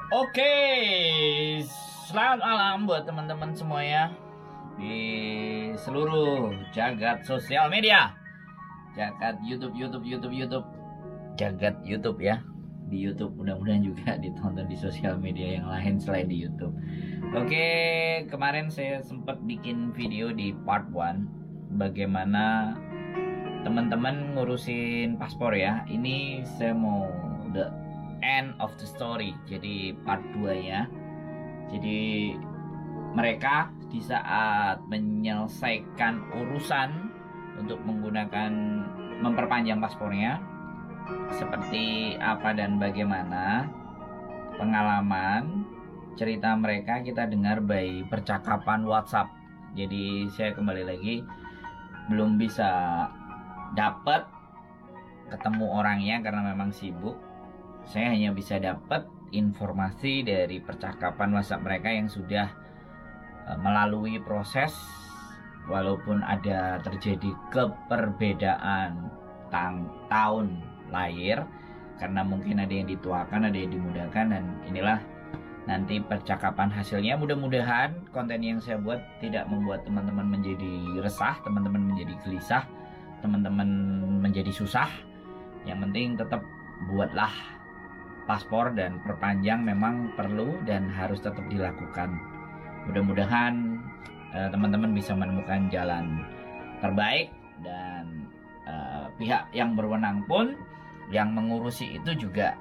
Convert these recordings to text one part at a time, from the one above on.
Oke, selamat malam buat teman-teman semuanya di seluruh jagat sosial media, jagat YouTube, YouTube, YouTube, YouTube, jagat YouTube ya, di YouTube mudah-mudahan juga ditonton di sosial media yang lain selain di YouTube. Oke, kemarin saya sempat bikin video di part 1 bagaimana teman-teman ngurusin paspor ya. Ini saya mau the end of the story, jadi part 2 ya. Jadi mereka di saat menyelesaikan urusan untuk menggunakan memperpanjang paspornya seperti apa dan bagaimana pengalaman cerita mereka kita dengar by percakapan WhatsApp. Jadi saya kembali lagi belum bisa dapat ketemu orangnya karena memang sibuk. Saya hanya bisa dapat informasi dari percakapan WhatsApp mereka yang sudah melalui proses, walaupun ada terjadi keperbedaan tahun lahir karena mungkin ada yang dituakan, ada yang dimudakan, dan inilah nanti percakapan hasilnya. Mudah-mudahan konten yang saya buat tidak membuat teman-teman menjadi resah, teman-teman menjadi gelisah, teman-teman menjadi susah. Yang penting tetap buatlah paspor dan perpanjang memang perlu dan harus tetap dilakukan. Mudah-mudahan teman-teman bisa menemukan jalan terbaik dan pihak yang berwenang pun yang mengurusi itu juga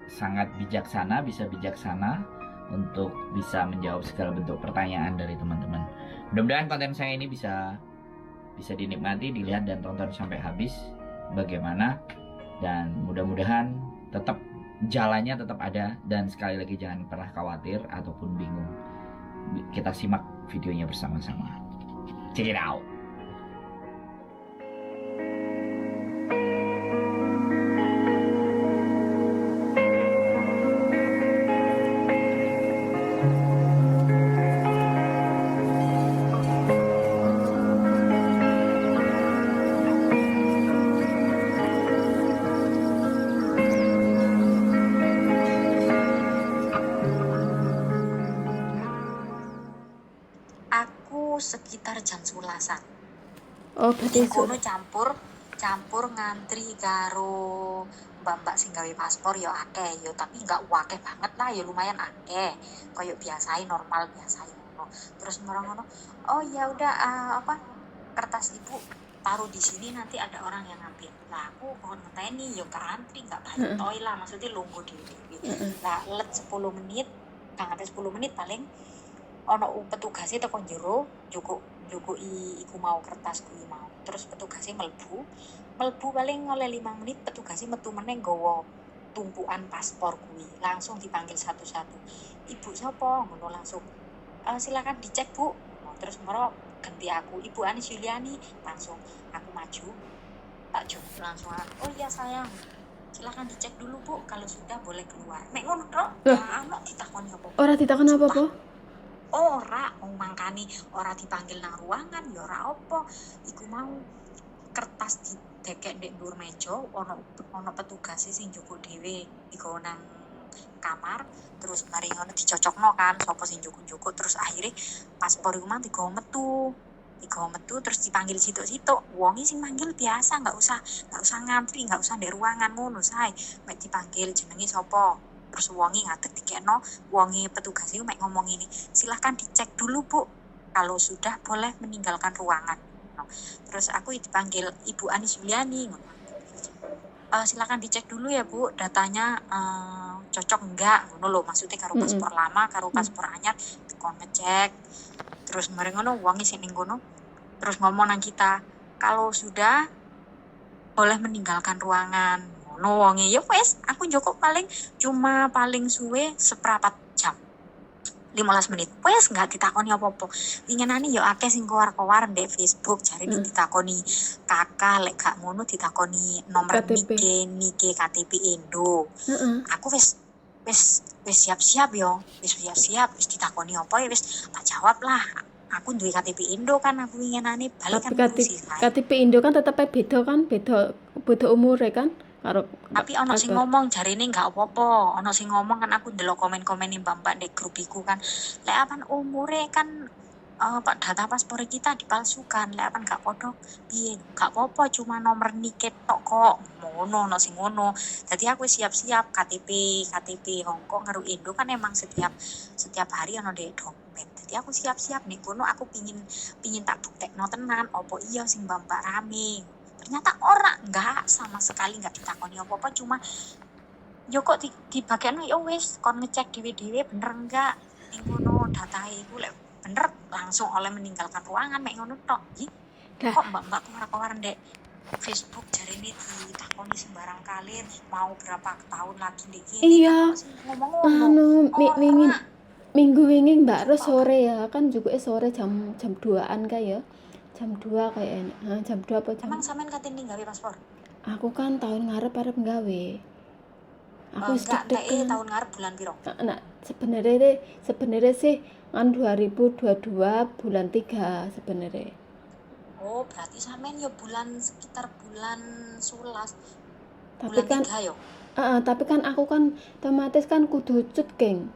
sangat bijaksana, bisa bijaksana untuk bisa menjawab segala bentuk pertanyaan dari teman-teman. Mudah-mudahan konten saya ini bisa bisa dinikmati, dilihat dan tonton sampai habis bagaimana, dan mudah-mudahan tetap jalannya tetap ada, dan sekali lagi jangan pernah khawatir ataupun bingung. Kita simak videonya bersama-sama. Check it out. Aku sekitar jam 11-an. Oh, berarti Ning kono campur campur ngantri karo mbak-mbak sing gawe paspor ya akeh ya, tapi nggak akeh banget lah ya, lumayan akeh. Koyo biasae, normal biasae ngono. Terus moro ngono, oh ya udah, apa, kertas Ibu taruh di sini, nanti ada orang yang ngambil. Lah, aku kon ngenteni ya gak antri, gak bantoy lah, maksudnya lungguh dhewe-dhewe. Lah, let 10 menit, gak nganti 10 menit paling, ono petugasnya teko jero njukuk njukuki iku mau, kertas kuwi mau. Terus petugasnya mlebu mlebu, paling oleh 5 menit petugasnya metu meneh nggawa tumpukan paspor kuwi, langsung dipanggil satu-satu, "Ibu sapa?" ngono. Langsung, "Silakan dicek, Bu," ngono. Terus moro ganti aku, "Ibu Anis Yuliani?" Langsung aku maju, tak jupuk langsung, "Oh iya, sayang, silakan dicek dulu, Bu, kalau sudah boleh keluar." Mek ngono tok. Lah. Gak ono ditakoni apa. Ora ditakon apa-apa? Ora, wong mangkane ora dipanggil nang ruangan ya ora apa. Iku mau kertas didekek ndek dhuwur meja, ono ono petugase sing njupuk dhewe, digawa nang kamar. Terus mari ngono dicocokno kan sapa sing njukuk-njukuk. Terus akhirnya paspor iku mang digawa metu, digawa metu, terus dipanggil situk-situk wonge. Sing manggil biasa, nggak usah ngantri, nggak usah ndek ruangan ngono sae, mek dipanggil jenenge sapa, terus wonge ngadeg, dikekno wonge. Petugas iku mek ngomong ini, "Silahkan dicek dulu, Bu, kalau sudah boleh meninggalkan ruangan." Terus aku dipanggil, "Ibu Anis Yuliani?" ngono. "Silakan dicek dulu ya, Bu, datanya cocok enggak," ngono lho, maksudnya karo paspor lama karo paspor anyar. Kon ngecek, terus mari ngono wonge sing ning kono terus ngomong nang kita, "Kalau sudah boleh meninggalkan ruangan," ngono wonge. Ya wes, aku njukuk paling cuma paling suwe seperempat jam, 15 menit, wes nggak ditakoni apa-apa. Winginane ya akeh sing kowar-kowar ndek Facebook, jarine ditakoni KK, lek gak ngono ditakoni nomor KTP. NIK NIK KTP Indo. Aku wis wis wis siap-siap yo, wis siap-siap, wis ditakoni apa ya wis tak jawab lah, aku duwe KTP Indo kan, aku winginane balik Tapi kan ngurusi kae. KTP Indo kan tetep beda kan, beda beda umure kan. Karo Tapi ono sing kabar. ngomong jarine nggak apa-apa. Ono sing ngomong kan, aku ndelok komen-komen mbak-mbak di grup iku kan. Lek apan umure kan Pak, data paspor kita dipalsukan. Lek apan gak podo piye? Gak apa-apa, cuma nomor NIK tok kok. Ngono, ono sing ngono. Jadi aku siap-siap KTP, KTP Hongkong karo Indo kan emang setiap setiap hari ono di dompet. Jadi aku siap-siap nih kono, aku pingin pingin tak buktekno tenan opo iya sing mbak-mbak rame. Ternyata ora, enggak sama sekali enggak ditakoni apa-apa, cuma yo kok di bagian yo wis kon ngecek dhewe-dhewe bener enggak ning ngono data iku, lek bener langsung oleh meninggalkan ruangan, mek ngono tok. Ih, Lah, kok mbak-mbak kowar-kowar ndek Facebook jarine ditakoni sembarang kalir, mau berapa tahun lagi ndek kene iya, kan ono sing ngomong ngono. Anu wingi Ora, minggu wingi Mbak Ros sumpah ora. sore ya, kan juga sore jam jam 2-an kayak ya. Jam 2 kayaknya. Hah, jam 2 apa jam Emang sampean kate ndi gawe paspor? Aku kan tahun ngarep arep nggawe. Aku Eh, wis enggak, enteke deg-degan. tahun ngarep bulan piro? Nah, sebenarnya sih kan 2022 bulan 3 sebenarnya. Oh, berarti sampean yo bulan sekitar bulan 11, Tapi bulan kan 3 yo. Tapi kan aku kan otomatis kan kudu cut, geng.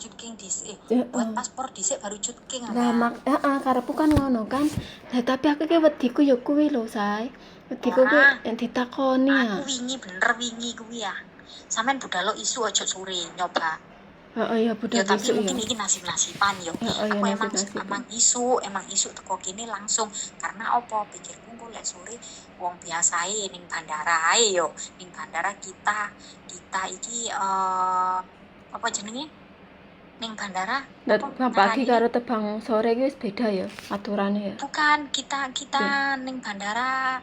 Jutking dhisik. Ya, Buat eh. paspor dhisik baru jutking Lah apa? mak heeh, karepku kan ngono kan. Lah tapi aku ki wediku ya kuwi lho, Say. Wediku kuwi Ora, yang ditakoni ya. aku wingi bener wingi kuwi ya. Sampean budalo isuk ojo sore nyoba. Heeh ya Ya budal tapi isuk ya. mungkin iki nasib-nasiban yo. Heeh ya Aku emang nasib-nasiban. emang isuk teko kene langsung karena opo pikirku engko lek sore wong biasae ning bandara ae yo. Ning bandara kita kita iki apa jenenge? Ning bandara Lah apa terbang pagi ngarani? karo terbang sore iki wis beda ya aturane ya. Bukan, kita kita Oke. ning bandara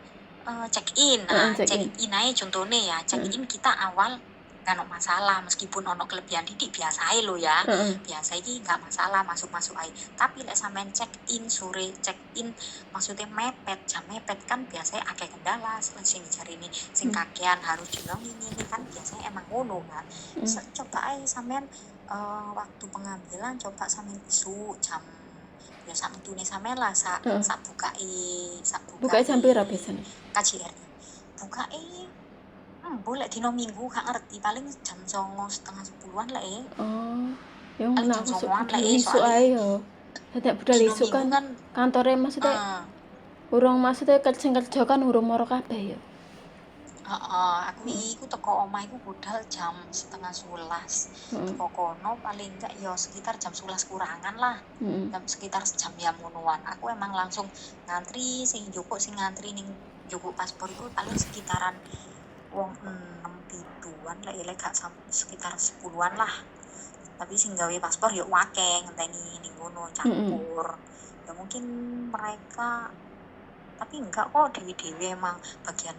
check in. Heeh, Nah, check check in. in ae contone ya. Check Heeh. in kita awal gak ono masalah meskipun ono kelebihan didik biasa lo ya. Heeh. Biasa iki gak masalah masuk-masuk ae. Tapi lek sampean check in sore, check in maksudnya mepet, jam mepet kan biasanya akeh kendala sing ini sing kakean harus dilongi ini kan biasanya emang ngono kan. Coba ae sampean waktu pengambilan coba sampean isuk jam ya sak metune sampean lah, sak sak bukae sak Bukae bukae jam pira biasane? KJRI bukae boleh dino Minggu gak ngerti, paling jam 09.00 9.30-an lah eh. Oh, ya Paling ngono jam aku sok 09.00-an budal lah eh, isuk soalnya ae yo. Dadi budal dino isuk Minggu kan kan kantore maksudnya urung, maksudnya kerja kerja kan urung moro kabeh ya. Heeh, aku wingi iku teko omah iku budal jam 10.30. Teko kono paling enggak ya sekitar jam 11 kurangan lah. Jam sekitar jam ya ngonoan. Aku emang langsung ngantri sing njukuk, sing ngantri ning njukuk paspor iku paling sekitaran wong 6 7-an lah ya, lek gak sekitar 10-an lah. Tapi sing gawe paspor ya akeh ngenteni ning ngono campur. Ya mungkin mereka, tapi enggak kok, dewe-dewe emang bagian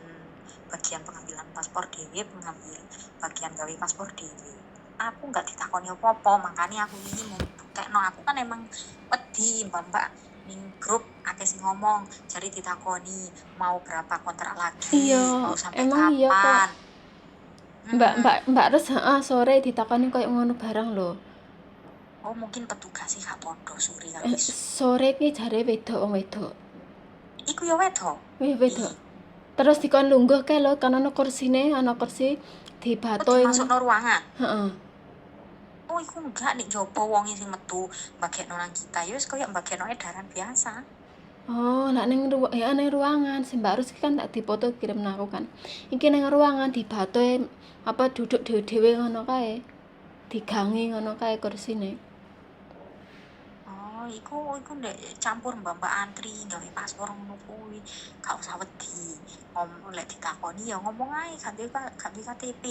bagian pengambilan paspor dewe, pengambil bagian gawe paspor dewe. Aku enggak ditakoni apa-apa, makanya aku ini mau buktekno. Aku kan emang wedi mbak-mbak ning grup akeh sing ngomong jadi ditakoni mau berapa kontrak lagi, Iya, mau sampai emang iya kok. kapan. Mbak Mbak Mbak Res heeh sore ditakoni koyo ngono barang lho. Oh, mungkin petugas sih gak podo sore karo Eh, isuk. sore ki jare wedok, wong wedok. Iku ya wedok. Wih, wedok. Terus dikon lungguh kae lho, kan ana kursine, ana kursi Oh, dibatoe dimasukno ngono. ruangan. Heeh. Oh, iku enggak, nek njaba wonge sing metu mbagekno nang kita ya wis koyo mbagekno edaran biasa. Oh, nak ning ya ning ruangan si Mbak Rus ki kan tak dipoto kirim nang aku kan. Iki ning ruangan dibatoe apa duduk dhewe-dhewe ngono kae. Digangi ngono kae kursine. Oh, iku iku ndek campur mbak-mbak antri gawe paspor ngono kuwi. Gak usah wedi. Ngomong lek ditakoni ya ngomong ae gak duwe KTP.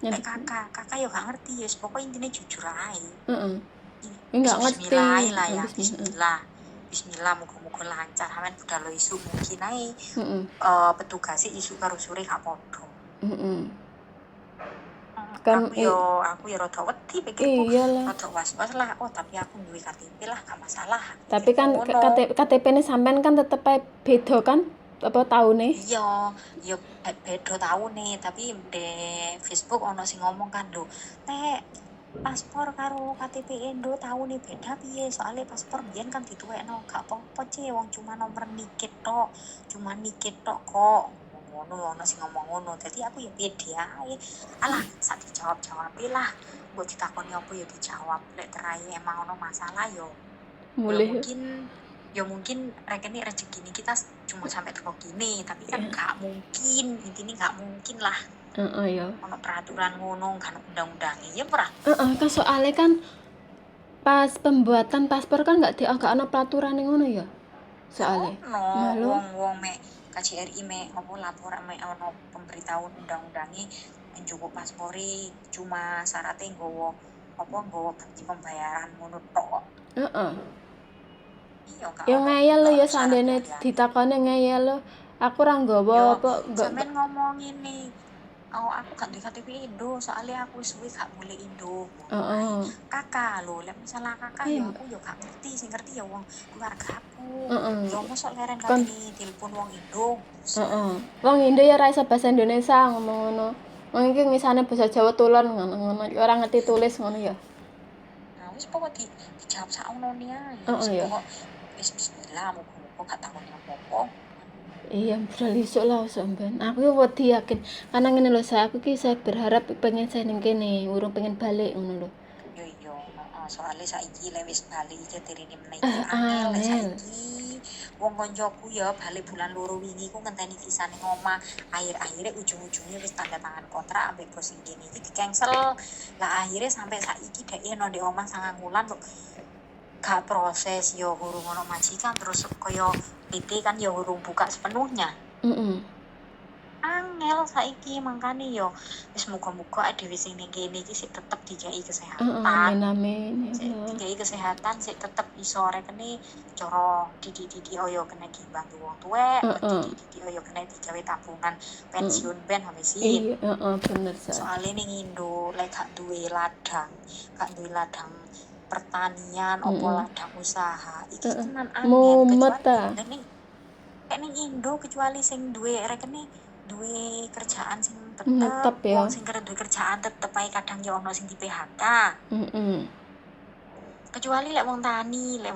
Ya, Lek kakak, kakak ya gak ngerti ya, pokoknya intinya jujur ae. Heeh. Enggak ngerti. Bismillah ae lah ya, Bismillah. bismillah. Bismillah, muga-muga lancar. Sampeyan budal isuk mungkin ae Heeh. Petugasnya isuk karo sore gak padha. Heeh. Kan Aku yo rada wedi pikirku. Iyalah. Rada was-was lah. Oh, tapi aku duwe KTP lah, gak masalah. Tapi kan Ngono. KTP KTP-ne sampean kan tetep ae beda kan apa taune? Iya, ya beda taune, tapi di Facebook ono sing ngomong kan lho, "Nek paspor karo KTP Indo taune beda piye? Soalnya paspor biyen kan dituwekno." Gak apa-apa, Ce, wong cuma nomor nikit tok, cuma nikit tok kok. Ngono ono sing ngomong ngono. Dadi aku ya pede ae. Alah, sak dijawab-jawabe lah. Mbok ditakoni apa ya dijawab. Lek terai emang ono masalah yo ya Mulih. mungkin ya mungkin rekene rezekine kita cuma sampai teko kene, tapi kan gak mungkin, intine gak mungkin lah Heeh ya. ono peraturan ngono, gak ono undang-undange ya ora? Heeh, kan soalnya kan pas pembuatan paspor kan gak ono peraturan ngono ya. Soalnya. Ono Malu. wong-wong mek KJRI mek apa laporan mek ono pemberitahuan undang-undange njupuk paspore cuma syaratnya nggawa apa nggawa bukti pembayaran ngono tok. Heeh. Iya gak Ya ono ngeyel lho gak ya ono syarat seandainya liyane. ditakoni ngeyel lho. Aku ora nggawa Yo apa enggak sampean ngomong ngene, oh aku gak duwe KTP Indo, soalnya aku wis suwe gak mulih Indo. Ngono ae. Heeh. Kakak lho, lek misalnya kakak ya Iya. aku ya gak ngerti, sing ngerti ya wong keluargaku. Heeh. Ya mosok leren Kon katene telepon wong Indo. Heeh. Wong Indo ya ora iso bahasa Indonesia ngomong ngono. Wong iki ngisane basa Jawa tulen ngono-ngono. Ora ngerti tulis ngono ya. Nah, wis pokok dijawab sak onone ae. Heeh Wis ya. pokok wis bismillah muga-muga gak takoni apa-apa. Iya, budal isuk lah sampean. Aku ki wedi yakin. Karena ngene lho, saya aku ki saya berharap pengen saya ning kene, urung pengen balik ngono lho. Yo iya, heeh, soalnya saiki lek wis bali iki direne meneh iki Ah, angel lek angel. saiki. Wong koncoku ya balik bulan loro wingi ku ngenteni visa ning omah. Akhir-akhire ujung-ujungnya wis tanda tangan kontrak ambek bos sing kene iki di-cancel. Lah akhirnya sampai saiki dhek nang ndek omah 9 wulan kok gak proses yo urung ono majikan, terus kaya PT kan yo urung buka sepenuhnya. Heeh. Angel saiki, mangkane yo wis muga-muga dhewe sing ning kene iki sik tetep dikai Heeh, kesehatan. amin amin ya Sik Allah. dikai kesehatan, sik tetep iso rekene cara didik-didik yo kena dibantu wong tuwek, didik-didik yo kena digawe tabungan pensiun ben habisin. Iya, heeh, bener sa. Soale ning Indo lek gak duwe ladang, gak duwe ladang pertanian opo ladang usaha, iki tenan angel. Mumet Kecuali ta. lek ning lek ning Indo kecuali sing duwe rekene duwe kerjaan sing tetep, Netep ya. wong sing duwe kerjaan tetep ae kadang yo ono sing di PHK. Kecuali lek wong tani ya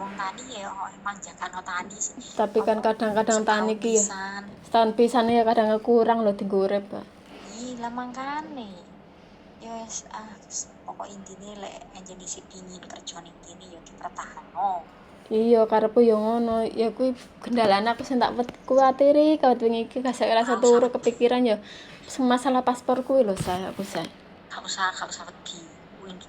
emang jagano tani sih. Tapi kan Apa kadang-kadang tani setahun ki ya pisan. setahun pisan ya kadang kurang lho dienggo urip, Pak. Iya, lah mangkane. Ya wis ah pokok intine lek anjen isih pingin kerja ning kene ya dipertahanno. Iya, karepku ya ngono. Ya kuwi kendalane aku sing tak kuwatiri kawit wingi iki gak rasa Gak usah turu wedi. kepikiran ya masalah paspor kuwi lho saya aku saya. Gak usah wedi.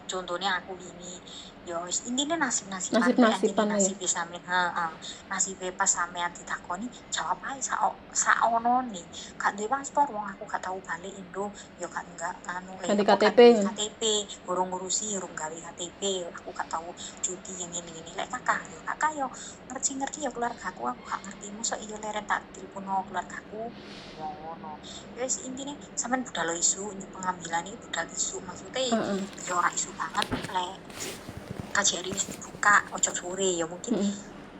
Contohnya aku wingi ya wis intine nasib-nasiban lek anjene Nasib-nasiban ya. nasibe sampean, heeh, nasibe pas sampean ditakoni jawab ae sak saonone. Gak duwe paspor wong aku gak tau balik Indo ya gak enggak anu Ganti apa gak KTP. duwe KTP, urung ngurusi, urung gawe KTP, aku gak tau cuti yang ngene-ngene. Lek kakak yo kakak yo ngerti-ngerti ya keluargaku, aku gak ngerti mosok iya leren tak telepono keluargaku ngono. Ya wis intine sampean budal isuk, pengambilan iki budal isuk maksudnya ya ora isuk banget lek KJRI wis dibuka ojo sore ya mungkin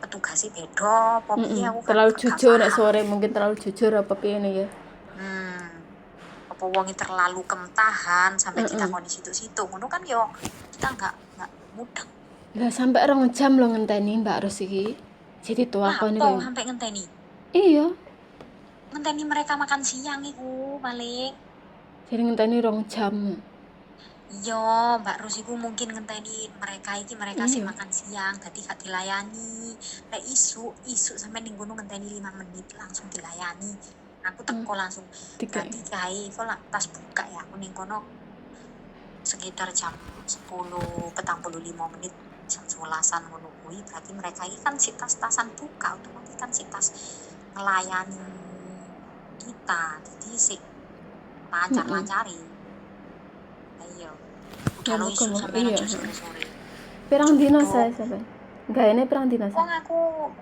petugasnya beda apa piye aku kan Terlalu gak jujur nek paham. sore mungkin terlalu jujur apa piye ini ya. Apa wonge terlalu kemtahan sampai ditakoni situ-situ ngono kan yo kita nggak mudeng. Lah sampai 2 jam lho ngenteni Mbak Ros iki. Jadi tuakone Lapo koyo. sampai ngenteni? Iya, Ngenteni mereka makan siang iku paling. Jadi ngenteni 2 jam. Iya, Mbak Ros iku mungkin ngenteni mereka iki mereka sih makan siang, dadi gak dilayani. Lek isuk, isuk sampai ning kono ngenteni 5 menit langsung dilayani. Aku teko langsung. Tiga. Berarti kae iku lah pas buka ya aku ning kono sekitar jam 10.45, jam 11-an ngono kuwi. Berarti mereka iki kan sik tas-tasan buka, otomatis kan sik tas ngelayani kita. Jadi sik lancar-lancari. Iya. Udah Ya, lo isuk muga-muga. sampe aja sore-sore. Pirang dino Cukup. saya sampean? Gaene pirang dino Wong saya? aku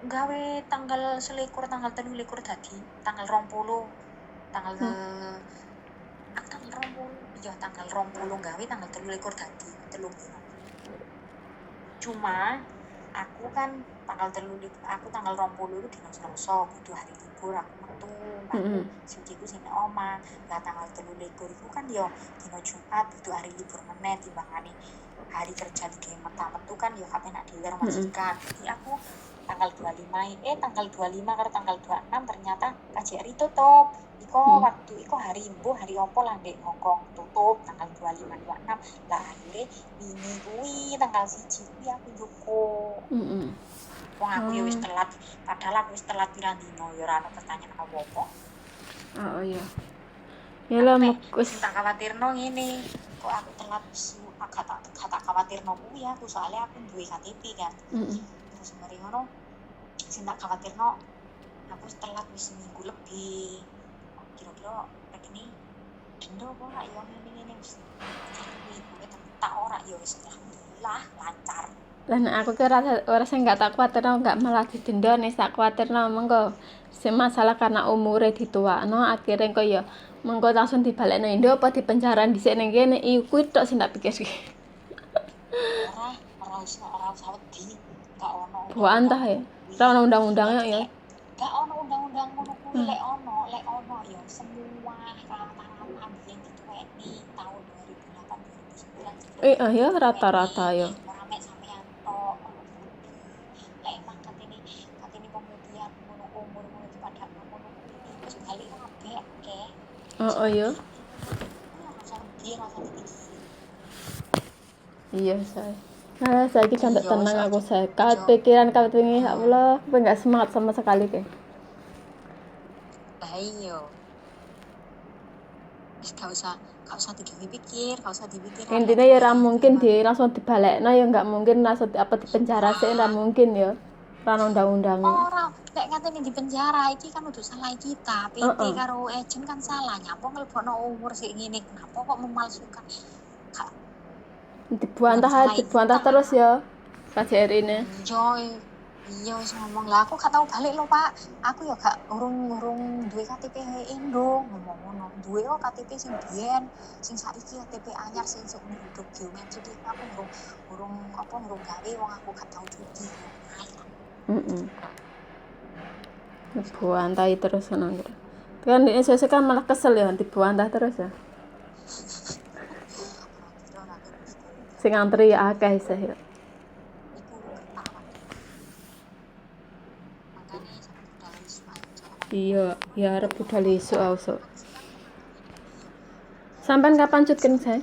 gawe tanggal 21, tanggal 23 dadi tanggal 20, tanggal aku tanggal 20, iya tanggal 20 gawe tanggal 23 dadi 3 dino. Cuma aku kan tanggal telu aku tanggal 20 itu dino Selasa, kudu hari libur aku metu, aku suciku sing nek omah. Lah tanggal 23 iku kan yo dino Jumat, kudu hari libur meneh timbangane hari kerja digawe metu kan yo gak penak dhewe karo majikan. Jadi aku Tanggal 25, tanggal 25 karo tanggal 26 ternyata KJRI tutup. Iko waktu iko hari mbuh hari opo lah ndek Hongkong tutup tanggal 25 26. Lah akhirnya wingi kuwi tanggal 1 kuwi aku njukuk. Wong aku ya wis telat, padahal aku wis telat pirang dino ya ora ono pertanyaan apa-apa. Oh iya. Ya lah wis Sing tak khawatirno ngene, kok aku telat agak tak khawatirno kuwi aku soalnya aku duwe KTP kan. Terus mari ngono sing tak khawatirno aku telat wis seminggu lebih. Kira-kira rekene denda apa ora ya ngene-ngene wis. Kuwi kuwi tak ora ya wis alhamdulillah lancar. Lah nek aku ki ora sing gak tak kuwatirno gak malah didenda nek tak kuwatirno mengko sing masalah karena umure dituakno akhirnya engko ya mengko langsung dibalekno Indo apa dipenjara dhisik ning kene iku tok sing tak pikir. Ora usah wedi, gak ono. Buantah ya. Ora ono undang-undangnya ya. Gak ono undang-undang ngono kuwi, lek ono ya semua rata-rata biyen dituweni tahun 2008 2009. Ya rata-rata ya. Ora mek sampean tok ngono kuwi. Lek emang katene pemutihan ngono umur ngono dipadakno ngono kuwi wis balik kabeh akeh. Oh ya. Ora usah wedi, ora usah dipikir. Iya, saya. Nah, saiki kan Iya, tenang wis aku aja. saya. Kat pikiran kat wingi ya Allah, aku nggak semangat sama sekali ke. Lah iya. Wis gak usah digawe pikir, gak usah dipikir. Intinya ya ora mungkin di langsung dibalekno ya nggak mungkin langsung apa dipenjara sih ora mungkin ya. Ora ono undang-undangnya. Ora, lek ngatene di penjara iki kan udah salah kita. PT karo agent kan salah, nyapa nglebokno umur sik ngene, kenapa kok memalsukan? Gak Dibuantah salah dibuantah kita. Terus ya. KJRI ini. Iya, iya wis ngomong lah aku gak tau balik lho, Pak. Aku ya gak urung-urung duwe KTP Indo, ngomong ngono. Duwe kok KTP sing biyen, sing saiki KTP anyar sing seumur hidup biometrik iku aku urung urung apa urung gawe wong aku gak tau cuti. Heeh. Dibuantahi terus ngono gitu. Kan ini saya kan malah kesel ya dibuantah terus ya. Ora kira ora Sing antri ya akeh isih ya. Iku ketawa. Makanya sampe budal isuk ayo jalan. Iya, ya arep budal isuk aku sok. Sampean kapan cut kan saya?